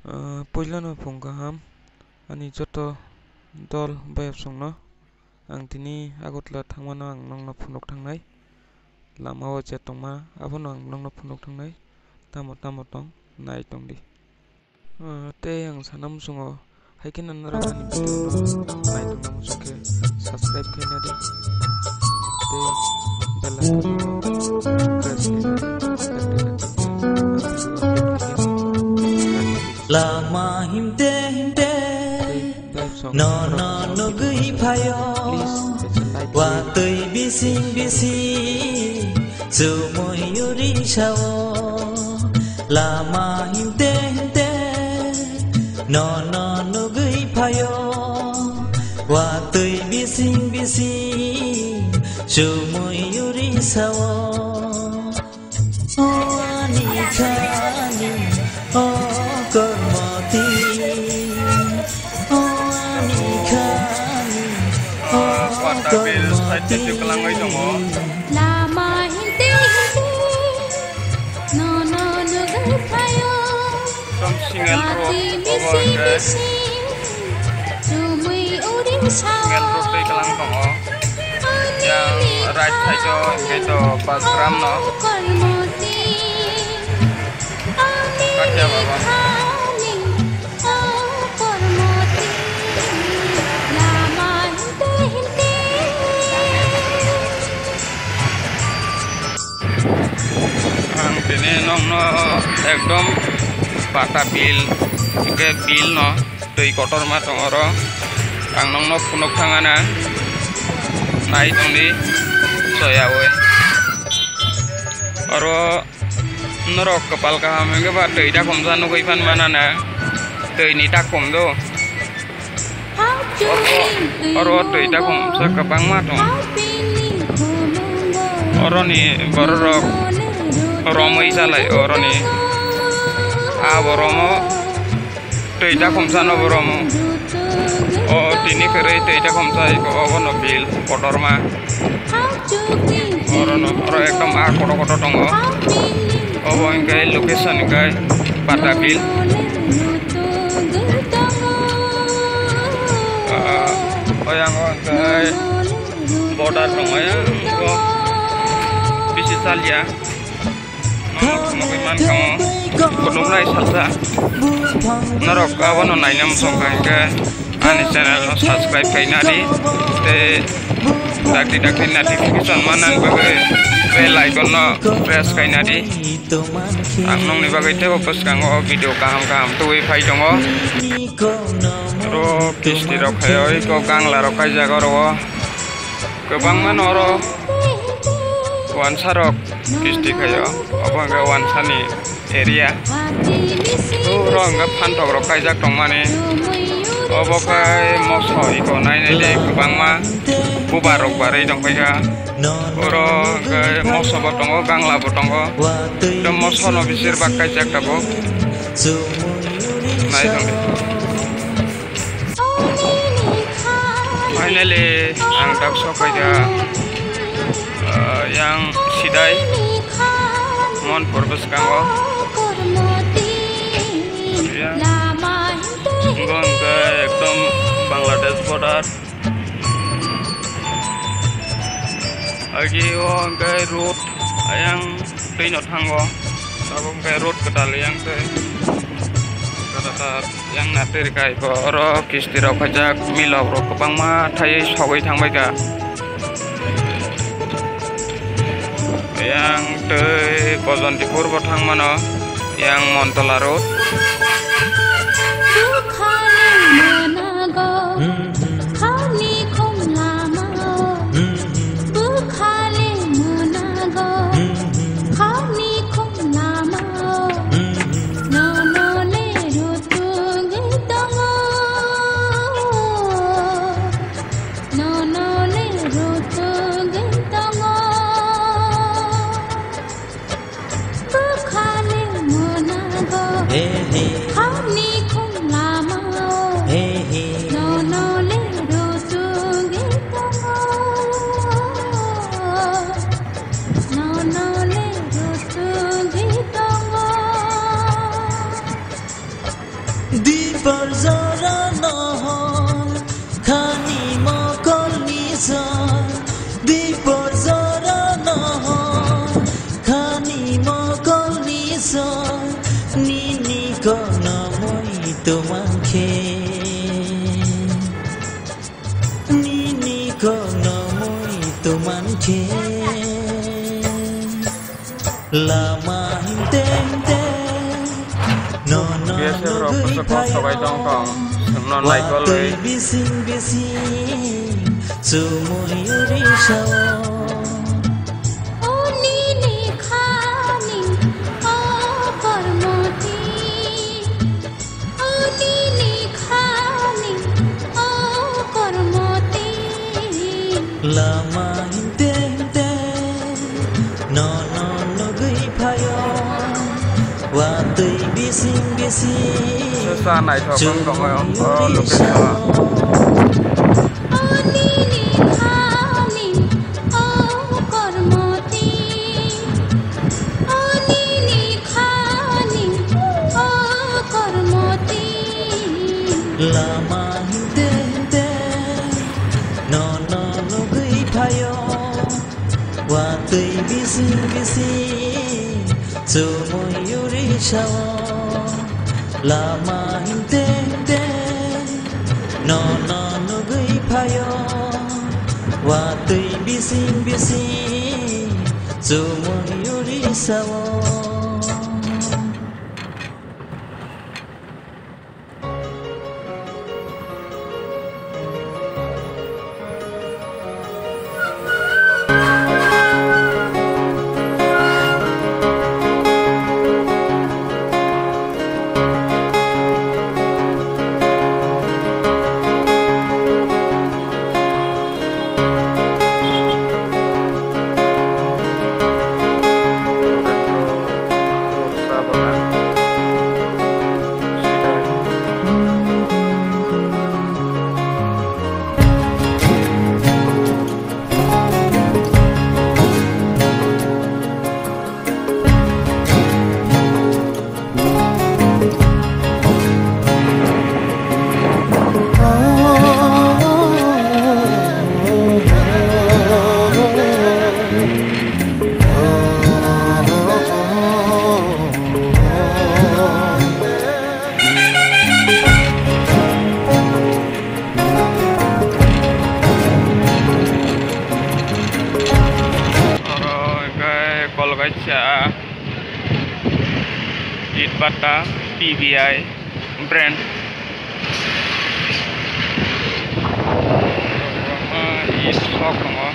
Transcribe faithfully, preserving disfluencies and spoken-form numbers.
Ah, puilano phung kaham, ani joto dol bayapsongno. Ang tini Agartala thangmano ang nokno phunuk thangnai. Lama o je tongma, abono ang nokno phunuk thangnai. Tamo tamo tong, nai tongdi. Ah, tei ang sana muchungo, hai khe nang norok ani video no nai tongna muchung khe subscribe khe nadi. Tei bell icon no press khe nadi. Lama himte himte no no nugwi phaio. Watwi bising bising chumui uri sao. Lama himte himte no no nugwi phaio. Watwi bising bising chumui uri sao. O ani khani, o kormoti. O ani khani, o kormoti. Lama himte himte, no no nugwi phaio. Ekdom single road, obo hwnkhe. Single road tei kwlang tongo. Yang right side o hwnkhe to bus gram no. Katia baba. Ang tini nokno ekdom pata bill, hwnkhe bill no twi kotorma tong oro. Ang nokno phunuk thangana, nai tongdi soyaui. Oro norok kwpal kaham hwnkhe ba twi takhumsa nugwi phan manana, twi ni takhum do. Oro, oro twi takhumsa kwbangma tong. Oroni bororok romwi salai oroni. Abo romo twi takhumsa no bo romo. O tini kwrwi twi takhumsa iko obono bill kotorma. Oro no, oro ekdom ah kotor kotor tongo. Obo hwnkhe location hwnkhe Patabil. Ah, oyango hwnkhe border tongo, oyango bisi salya. Nugwi mankha mo, khulumnai salsa. Norok abono naina muchung kha hwnkhe ani channel no subscribe khaina di. Tei dakti dakti notification manna bagwi bell icon no press khaina di. Ang nokni bagwi teibo bwskango video kaham kaham tubui phai tongo. Oro kisti rok khaio, iko gangla rok kaijak oro o. Kwbangma no oro wansa rok kisti khaio, obo hwnkhe wansani area. Oro hwnkhe phantok rok kaijak tongmani. Obo khe moso iko nainai le kwbangma bubar rok barwi tongkhaikha. Oro hwnkhe moso bo tongo, gangla bo tongo. Tei moso no bisir bak kaijak tabuk. Nai tongdi. Finally, ang tak sokphaikha, ah, yang sidai Monpur bwskango. Yang, bo hwnkhe ekdom Bangladesh border. Agi o hwnkhe road ayang twino thango. Abo hwnkhe road kwtal yang tei kwtal yang na tei rwkha iko oro kisti rok khaijak milok rok kwbangma thaiwi sogwi thangbaikha. Yang tei Bojontipur bo thangmano, yang Montola road. Kono mui tumang khe, nini kono mui tumang khe, lama himte himte nono B S F rok nugwi kuchuk kok phaio. Sobai tong tong, chwngno naikolwi. Watwi bising bising chumui uri sao. O nini khani o kormoti, o nini khani o kormoti. Lama himte himte nono nugwi phaio, watwi bising bising. Sesa naithok wng tongo o location o. O nini khani o kormoti, o nini khani o kormoti. Lama himte himte nono nugwi phaio, watwi bising bising chumui uri sao. Lama himte himte nono nugwi phaio, watwi bising bising chumui uri sao. Oro hwnkhe kol kaisa It Bata P B I brand. It sok tongo.